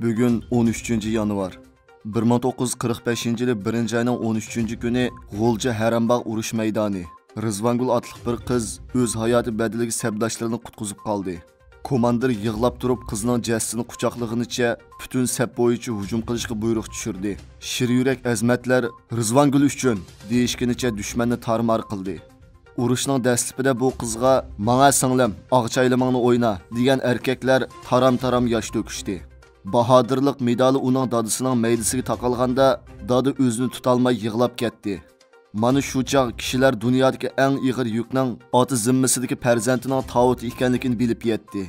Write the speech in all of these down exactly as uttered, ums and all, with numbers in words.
بۈگۈن ئون ئۈچىنچى يانۋار. بىر مىڭ توققۇز يۈز قىرىق بەشىنچى يىلى بىرىنچى ئاينىڭ ئون ئۈچىنچى كۈنى غۇلجا ھەرەمباغ ئۇرۇش مەيدانى. رىزۋانگۈل ئاتلىق بىر قىز ئۆز ھاياتى بەدىلىگە سەپداشلىرىنى قۇتقۇزۇپ قالدى. كوماندىر يىغلاپ تۇرۇپ قىزنىڭ جەسىتىنى قۇچاقلىغىنىچە پۈتۈن سەپ بويىچە ھۇجۇم قىلىشقا بۇيرۇق چۈشۈردى. شىريۈرەك ئەزمەتلەر «رىزۋانگۈل ئۈچۈن!» دېيىشكىنىچە دۈشمەننى تارمار قىلدى. ئۇرۇشنىڭ دەسلىپىدە بۇ قىزغا «ماڭە سىڭلىم، ئاغ چايلىمىڭنى ئوينا» دېگەن ئەركەكلەر تارام-تارام ياش تۆكۈشتى. باھادىرلىق مېدالى ئۇنىڭ دادىسىنىڭ مەيدىسىگە تاقالغاندا، دادا ئۆزىنى تۇتالماي يىغلاپ كەتتى. مانا شۇ چاغ كىشىلەر دۇنيادىكى ئەڭ ئېغىر يۈكنىڭ ئاتا زىممىسىدىكى پەرزەنتىنىڭ تاۋۇتى ئىكەنلىكىنى بىلىپ يەتتى.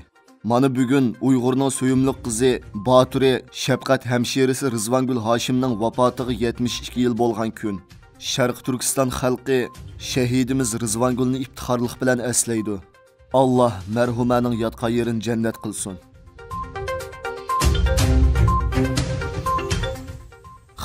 مانا بۈگۈن ئۇيغۇرنىڭ سۆيۈملۈك قىزى، باتۇرى، شەپقەت ھەمشىرىسى رىزۋانگۈل ھاشىمنىڭ ۋاپاتىغا يەتمىش ئىككى يىل بولغان كۈن. شەرقىي تۈركىستان خەلقى شەھىدىمىز رىزۋانگۈلنى ئىپتىخارلىق بىلەن ئەسلەيدۇ. ئاللا مەرھۇمەنىڭ ياتقان يېرىنى جەننەت قىلسۇن.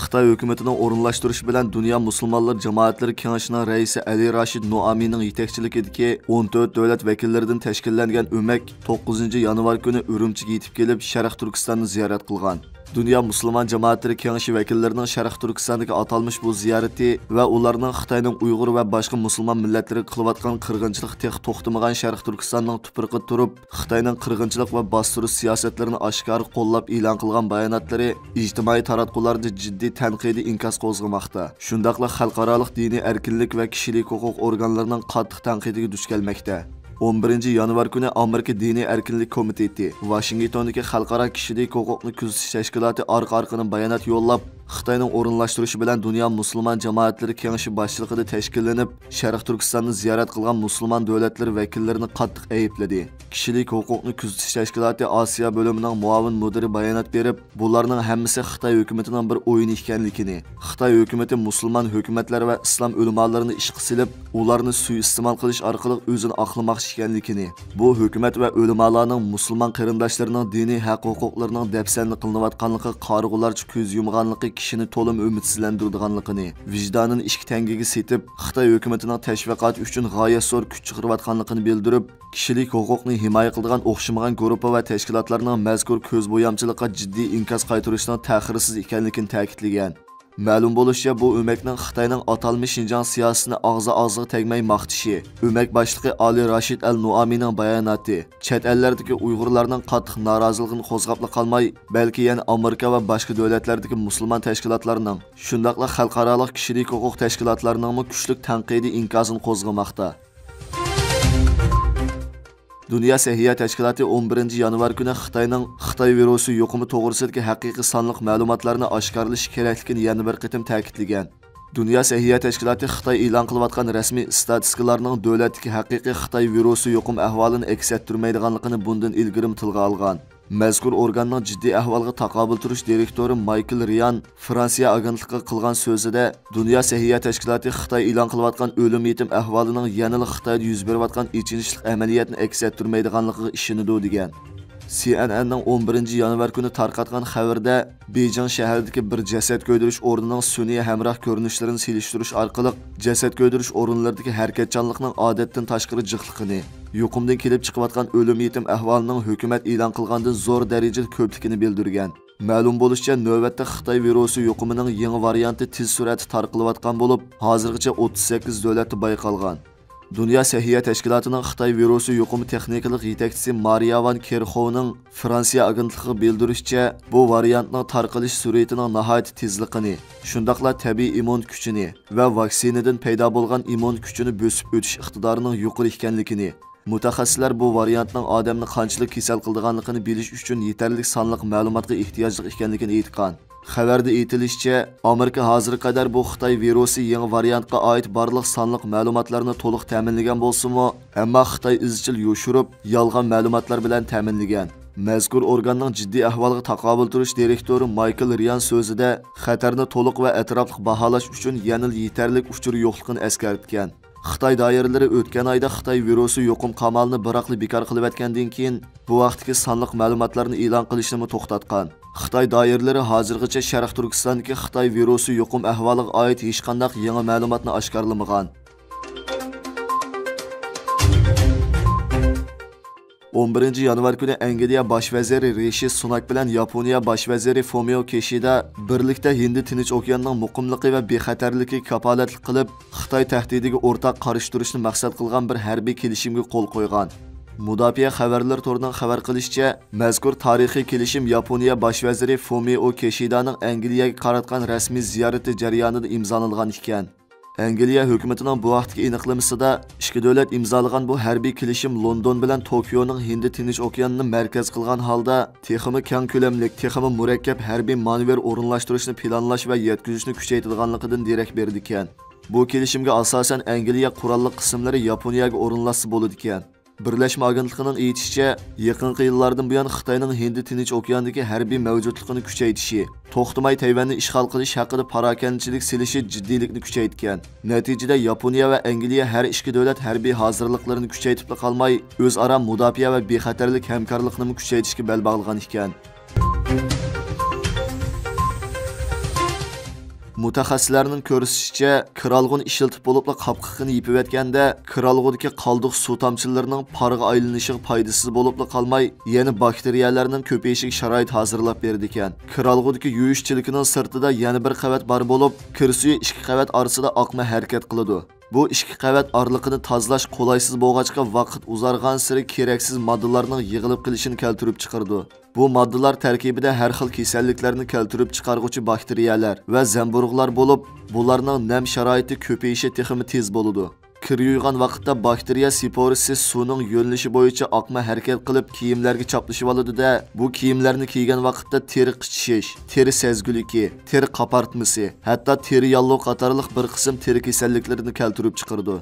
خىتاي ھۆكۈمىتىنىڭ ئورۇنلاشتۇرۇشى بىلەن دۇنيا مۇسۇلمانلىرى جامائەتلىرى كېڭىشىنىڭ رەئىسى ئەلى راشىد نوئامىنىڭ يېتەكچىلىكىدىكى ئون تۆت دۆلەت ۋەكىللىرىدىن تەشكىللەنگەن ئۆمەك توققۇزىنچى يانۋار كۈنى ئۈرۈمچىگە يېتىپ كېلىپ، شەرقىي تۈركىستاننى زىيارەت قىلغان. دۇنيا مۇسۇلمان جامائەتلىرى كېڭىشى ۋەكىللىرىنىڭ شەرقىي تۈركىستاندىكى ئاتالمىش بۇ زىيارىتى ۋە ئۇلارنىڭ خىتاينىڭ ئۇيغۇر ۋە باشقا مۇسۇلمان مىللەتلىرىگە قىلىۋاتقان قىرغىنچىلىقى تېخى توختىمىغان شەرقىي تۈركىستاننىڭ تۇپرىقىدا تۇرۇپ، خىتاينىڭ قىرغىنچىلىق ۋە باستۇرۇش سىياسەتلىرىنى ئاشكارا قوللاپ ئېلان قىلغان باياناتلىرى ئىجتىمائىي تاراتقۇلاردا جىددىي تەنقىدىي ئىنكاس قوزغىماقتا. شۇنداقلا خەلقئارالىق دىنىي ئەركىنلىك ۋە كىشىلىك ھوقۇق ئورگانلىرىنىڭ قاتتىق تەنقىدىگە دۇچ كەلمەكتە. ئون بىرىنچى يانۋار كۈنى ئامېرىكا دىنىي ئەركىنلىك كومىتېتى، ۋاشىنگتوندىكى خەلقئارا كىشىلىك ھوقۇقنى كۆزىتىش تەشكىلاتى ئارقا-ئارقىدىن بايانات يوللاپ، خىتاينىڭ ئورۇنلاشتۇرۇشى بىلەن دۇنيا مۇسۇلمان جامائەتلىرى كېڭىشى باشچىلىقىدا تەشكىللىنىپ، شەرقىي تۈركىستاننى زىيارەت قىلغان مۇسۇلمان دۆلەتلىرى ۋەكىللىرىنى قاتتىق ئەيىبلىدى. كىشىلىك ھوقۇقنى كۆزىتىش تەشكىلاتى ئاسىيا بۆلۈمىنىڭ مۇئاۋىن مۇدىرى بايانات بېرىپ، بۇلارنىڭ ھەممىسى خىتاي ھۆكۈمىتىنىڭ بىر ئويۇنى ئىكەنلىكىنى، خىتاي ھۆكۈمىتى مۇسۇلمان ھۆكۈمەتلەر ۋە ئىسلام ئۆلىمالىرىنى ئىشقا سېلىپ، ئۇلارنى سۇيىئىستېمال قىلىش ئارقىلىق ئۆزىنى ئاقلىماقچى ئىكەنلىكىنى، بۇ ھۆكۈمەت ۋە ئۆلىمالارنىڭ مۇسۇلمان قېرىنداشلىرىنىڭ دىنىي ھەق-ھوقۇقلىرىنىڭ دەپسەندە قىلىنىۋاتقانلىقىغا قارىغۇلارچە كۆز يۇمغانلىقى كىشىنى تولىمۇ ئۈمىدسىزلەندۈرىدىغانلىقىنى، ۋىجدانىنى ئىككى تەڭگىگە سېتىپ، خىتاي ھۆكۈمىتىنىڭ تەشۋىقاتى ئۈچۈن غايەت زور كۈچ چىقىرىۋاتقانلىقىنى بىلدۈرۈپ، كىشىلىك ھوقۇقنى ھىمايە قىلىدىغان ئوخشىمىغان گۇرۇپپا ۋە تەشكىلاتلارنىڭ مەزكۇر كۆز بويامچىلىققا جىددىي ئىنكاس قايتۇرۇشنىڭ تەخىرسىز ئىكەنلىكىنى تەكىتلىگەن. مەلۇم بولۇشىچە، بۇ ئۆمەكنىڭ خىتاينىڭ ئاتالمىش شىنجاڭ سىياسىتىنى ئاغزى-ئاغزىغا تەگمەي ماختىشى، ئۆمەك باشلىقى ئالى راشىد ئەل نوئامىنىڭ باياناتى، چەت ئەللەردىكى ئۇيغۇرلارنىڭ قاتتىق نارازىلىقىنى قوزغاپلا قالماي، بەلكى يەنە ئامېرىكا ۋە باشقا دۆلەتلەردىكى مۇسۇلمان تەشكىلاتلارنىڭ، شۇنداقلا خەلقئارالىق كىشىلىك ھوقۇق تەشكىلاتلىرىنىڭمۇ كۈچلۈك تەنقىدىي ئىنكاسىنى قوزغىماقتا. دۇنيا سەھىيە تەشكىلاتى ئون بىرىنچى يانۋار كۈنى خىتاينىڭ خىتاي ۋىرۇسى يۇقۇمى توغرىسىدىكى ھەقىقىي سانلىق مەلۇماتلارنى ئاشكارىلىشى كېرەكلىكىنى يەنە بىر قېتىم تەكىتلىگەن. دۇنيا سەھىيە تەشكىلاتى خىتاي ئېلان قىلىۋاتقان رەسمىي ئىستاتىستىكىلارنىڭ دۆلەتتىكى ھەقىقىي خىتاي ۋىرۇسى يۇقۇم ئەھۋالىنى ئەكس ئەتتۈرمەيدىغانلىقىنى بۇندىن ئىلگىرىمۇ تىلغا ئالغان. مەزكۇر ئورگاننىڭ جىددىي ئەھۋالغا تاقابىل تۇرۇش دىرېكتورى مايكل رىيان فرانسىيە ئاگېنتلىقىغا قىلغان سۆزىدە، دۇنيا سەھىيە تەشكىلاتى خىتاي ئېلان قىلىۋاتقان ئۆلۈم يېتىم ئەھۋالىنىڭ يەنىلا خىتايدا يۈز بېرىۋاتقان ئېچىنىشلىق ئەمەلىيەتنى ئەكس ئەتتۈرمەيدىغانلىقىغا ئىشىنىدۇ، دېگەن. سى ئېن ئېننىڭ ئون بىرىنچى يانۋار كۈنى تارقاتقان خەۋىرىدە، بېيجىڭ شەھىرىدىكى بىر جەسەت كۆيدۈرۈش ئورنىنىڭ سۈنئىي ھەمراھ كۆرۈنۈشلىرىنى سېلىشتۇرۇش ئارقىلىق، جەسەت كۆيدۈرۈش ئورۇنلىرىدىكى ھەرىكەتچانلىقنىڭ ئادەتتىن تاشقىرى جىقلىقىنى، يۇقۇمدىن كېلىپ چىقىۋاتقان ئۆلۈم يېتىم ئەھۋالىنىڭ ھۆكۈمەت ئېلان قىلغاندىن زور دەرىجىدە كۆپلۈكىنى بىلدۈرگەن. مەلۇم بولۇشىچە، نۆۋەتتە خىتاي ۋىرۇسى يۇقۇمىنىڭ يېڭى ۋارىيانتى تېز سۈرئەتتە تارقىلىۋاتقان بولۇپ، ھازىرغىچە ئوتتۇز سەككىز دۆلەتتە بايقالغان. دۇنيا سەھىيە تەشكىلاتىنىڭ خىتاي ۋىرۇسى يۇقۇمى تېخنىكىلىق يېتەكچىسى مارىيا ۋان كېرخوۋنىڭ فرانسىيە ئاگېنتلىقىغا بىلدۈرۈشىچە، بۇ ۋارىيانتنىڭ تارقىلىش سۈرئىتىنىڭ ناھايىتى تېزلىقىنى، شۇنداقلا تەبىئىي ئىممۇن كۈچىنى ۋە ۋاكسىنىدىن پەيدا بولغان ئىممۇن كۈچىنى بۆسۈپ ئۆتۈش ئىقتىدارىنىڭ يۇقىرى ئىكەنلىكىنى، مۇتەخەسسىسلەر بۇ ۋارىيانتنىڭ ئادەمنى قانچىلىك كېسەل قىلىدىغانلىقىنى بىلىش ئۈچۈن يېتەرلىك سانلىق مەلۇماتقا ئېھتىياجلىق ئىكەنلىكىنى ئېيتقان. خەۋەردە ئېيتىلىشىچە، ئامېرىكا ھازىرغا قەدەر بۇ خىتاي ۋىرۇسى يېڭى ۋارىيانتقا ئائىت بارلىق سانلىق مەلۇماتلارنى تولۇق تەمىنلىگەن بولسىمۇ، ئەمما خىتاي ئىزچىل يوشۇرۇپ، يالغان مەلۇماتلار بىلەن تەمىنلىگەن. مەزكۇر ئورگاننىڭ جىددىي ئەھۋالغا تاقابىل تۇرۇش دىرېكتورى مايكل رىيان سۆزىدە، خەتەرنى تولۇق ۋە ئەتراپلىق باھالاش ئۈچۈن يەنىلا يېتەرلىك ئۇچۇر يوقلۇقىنى ئەسكەرتكەن. خىتاي دائىرىلىرى ئۆتكەن ئايدا خىتاي ۋىرۇسى يۇقۇم قامالىنى بىراقلا بىكار قىلىۋەتكەندىن كېيىن، بۇ ھەقتىكى سانلىق مەلۇماتلارنى ئېلان قىلىشنىمۇ توختاتقان. خىتاي دائىرىلىرى ھازىرغىچە شەرقىي تۈركىستاندىكى خىتاي ۋىرۇسى يۇقۇم ئەھۋالىغا ئائىت ھېچقانداق يېڭى مەلۇماتنى ئاشكارىلىمىغان. ئون بىرىنچى يانۋار كۈنى ئەنگلىيە باش ۋەزىرى رىشى سۇناك بىلەن ياپونىيە باش ۋەزىرى فۇمىئو كىشىدا بىرلىكتە ھىندى تىنچ ئوكياننىڭ مۇقىملىقى ۋە بىخەتەرلىكىگە كاپالەتلىك قىلىپ، خىتاي تەھدىتىگە ئورتاق قارشى تۇرۇشنى مەقسەت قىلغان بىر ھەربىي كېلىشىمگە قول قويغان. مۇداپىئە خەۋەرلىرى تورىنىڭ خەۋەر قىلىشىچە، مەزكۇر تارىخىي كېلىشىم ياپونىيە باش ۋەزىرى فۇمىئو كىشىدانىڭ ئەنگلىيەگە قاراتقان رەسمىي زىيارىتى جەريانىدا ئىمزالانغان ئىكەن. ئەنگلىيە ھۆكۈمىتىنىڭ بۇ ھەقتىكى ئېنىقلىمىسىدا، ئىككى دۆلەت ئىمزالىغان بۇ ھەربىي كېلىشىم لوندون بىلەن توكيونىڭ ھىندى تىنچ ئوكيانىنى مەركەز قىلغان ھالدا تېخىمۇ كەڭ كۆلەملىك، تېخىمۇ مۇرەككەپ ھەربىي مانېۋىر ئورۇنلاشتۇرۇشنى پىلانلاش ۋە يەتكۈزۈشنى كۈچەيتىدىغانلىقىدىن دېرەك بېرىدىكەن. بۇ كېلىشىمگە ئاساسەن ئەنگلىيە قوراللىق قىسىملىرى ياپونىيەگە ئورۇنلاشسا بولىدىكەن. بىرلەشمە ئاگېنتلىقىنىڭ ئېيتىشىچە، يېقىنقى يىللاردىن بۇيان خىتاينىڭ ھىندى تىنچ ئوكياندىكى ھەربىي مەۋجۇتلۇقىنى كۈچەيتىشى، توختىماي تەيۋەننى ئىشغال قىلىش ھەققىدە پاراكەندىچىلىك سېلىشى جىددىيلىكنى كۈچەيتكەن. نەتىجىدە، ياپونىيە ۋە ئەنگلىيە ھەر ئىككى دۆلەت ھەربىي ھازىرلىقلىرىنى كۈچەيتىپلا قالماي، ئۆزئارا مۇداپىئە ۋە بىخەتەرلىك ھەمكارلىقىنىمۇ كۈچەيتىشكە بەل باغلىغان ئىكەن. مۇتەخەسسىسلەرنىڭ كۆرسىتىشىچە، كىرئالغۇنى ئىشلىتىپ بولۇپلا قاپقىقىنى يېپىۋەتكەندە، كىرئالغۇدىكى قالدۇق سۇ تامچىلىرىنىڭ پارغا ئايلىنىشىغا پايدىسىز بولۇپلا قالماي، يەنە باكتېرىيەلەرنىڭ كۆپىيىشىگە شارائىت ھازىرلاپ بېرىدىكەن. كىرئالغۇدىكى يۇيۇش چېلىكىنىڭ سىرتىدا يەنە بىر قەۋەت بار بولۇپ، كىر سۈيى ئىككى قەۋەت ئارىسىدا ئاقما ھەرىكەت قىلىدۇ. بۇ ئىككى قەۋەت ئارىلىقىنى تازىلاش قولايسىز بولغاچقا، ۋاقىت ئۇزارغانسېرى كېرەكسىز ماددىلارنىڭ يىغىلىپ قېلىشىنى كەلتۈرۈپ چىقىرىدۇ. بۇ ماددىلار تەركىبىدە ھەر خىل كېسەللىكلەرنى كەلتۈرۈپ چىقارغۇچى باكتېرىيەلەر ۋە زەمبۇرۇغلار بولۇپ، بۇلارنىڭ نەم شارائىتتا كۆپىيىشى تېخىمۇ تېز بولىدۇ. كىر يۇيغان ۋاقىتتا باكتېرىيە سپورىسى سۇنىڭ يۆنىلىشى بويىچە ئاقما ھەرىكەت قىلىپ، كىيىملەرگە چاپلىشىۋالىدۇ-دە، بۇ كىيىملەرنى كىيگەن ۋاقىتتا تېرە قىچىشىش، تېرە سەزگۈلۈكى، تېرە قاپارتمىسى، ھەتتا تېرە ياللۇغى قاتارلىق بىر قىسىم تېرە كېسەللىكلىرىنى كەلتۈرۈپ چىقىرىدۇ.